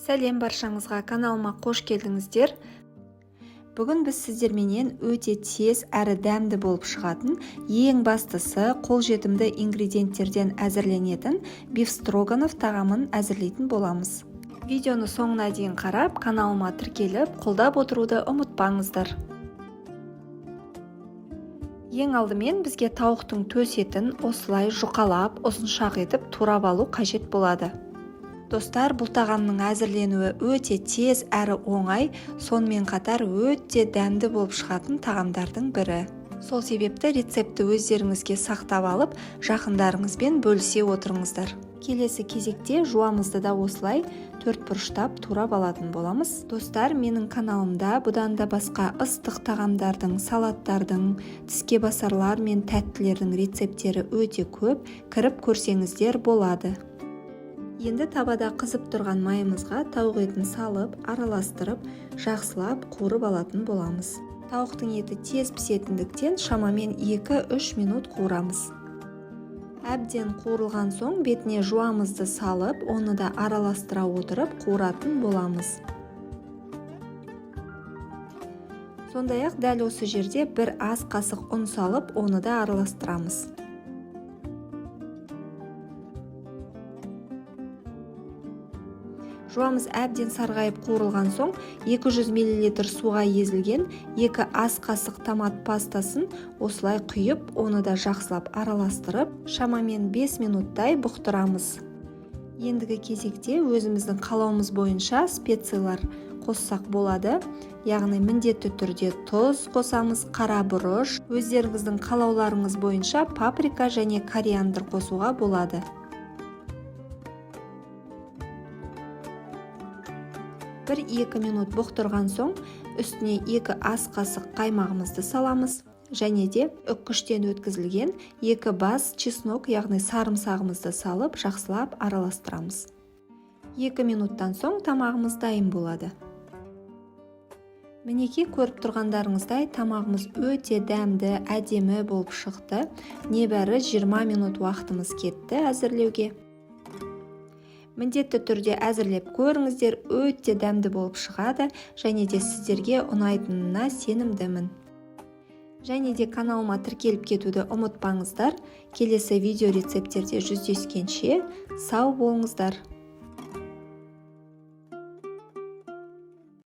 Сәлем баршаңызға, каналыма қош келдіңіздер. Бүгін біз сіздерменен өте тез әрі дәмді болып шығатын, ең бастысы қолжетімді ингредиенттерден әзірленетін бифстроганов тағамын әзірлейтін боламыз. Видеоны соңына дейін қарап, каналыма тіркеліп, қолдап отыруды ұмытпаңыздар. Ең алдымен бізге тауықтың төс етін осылай жұқалап, ұзыншақ етіп турап алу қажет болады. Достар, бұл тағамның әзірленуі өте тез әрі оңай, сонымен қатар өте дәмді болып шығатын тағамдардың бірі. Сол себепті рецептті өздеріңізге сақтап алып, жақындарыңызбен бөлісе отырыңыздар. Келесі кезекте жуамызды да осылай төрт бұрыштап турап алатын боламыз. Достар, менің каналымда бұдан да басқа ыстық тағамдардың, салаттардың, тіске басарлар мен тәттілердің рецепттері өте көп, кіріп көрсеңіздер болады. Енді табада қызып тұрған майымызға тауық етін салып, араластырып, жақсылап қуырып алатын боламыз. Тауықтың еті тез пісетіндіктен шамамен 2-3 минут қуырамыз. Әбден қуырылған соң бетіне жуамызды салып, оны да араластыра отырып қуыратын боламыз. Сондай-ақ дәл осы жерде бір ас қасық ұн салып, оны да араластырамыз. Жуамыз әбден сарғайып қуырылған соң 200 мл суға езілген 2 ас қасық томат пастасын осылай құйып, оны да жақсылап араластырып, шамамен 5 минуттай бұқтырамыз. Ендігі кезекте өзіміздің қалауымыз бойынша специялар қоссақ болады. Яғни міндетті түрде тұз қосамыз, қара бұрыш, өздеріңіздің қалауларыңыз бойынша паприка және кориандр қосуға болады. 1-2 минут бұқтырған соң үстіне 2 ас қасық қаймағымызды саламыз және де үккіштен өткізілген 2 бас чеснок, яғни сарымсағымызды салып, жақсылап араластырамыз. 2 минуттан соң тамағымыз дайын болады. Мінекей, көріп тұрғандарыңыздай тамағымыз өте дәмді, әдемі болып шықты. Небәрі 20 минут уақытымыз кетті әзірлеуге. Міндетті түрде әзірлеп көріңіздер, өте дәмді болып шығады және де сіздерге ұнайтынына сенімдімін. Және де каналыма тіркеліп кетуді ұмытпаңыздар. Келесі видео рецепттерде жүздескенше сау болыңыздар.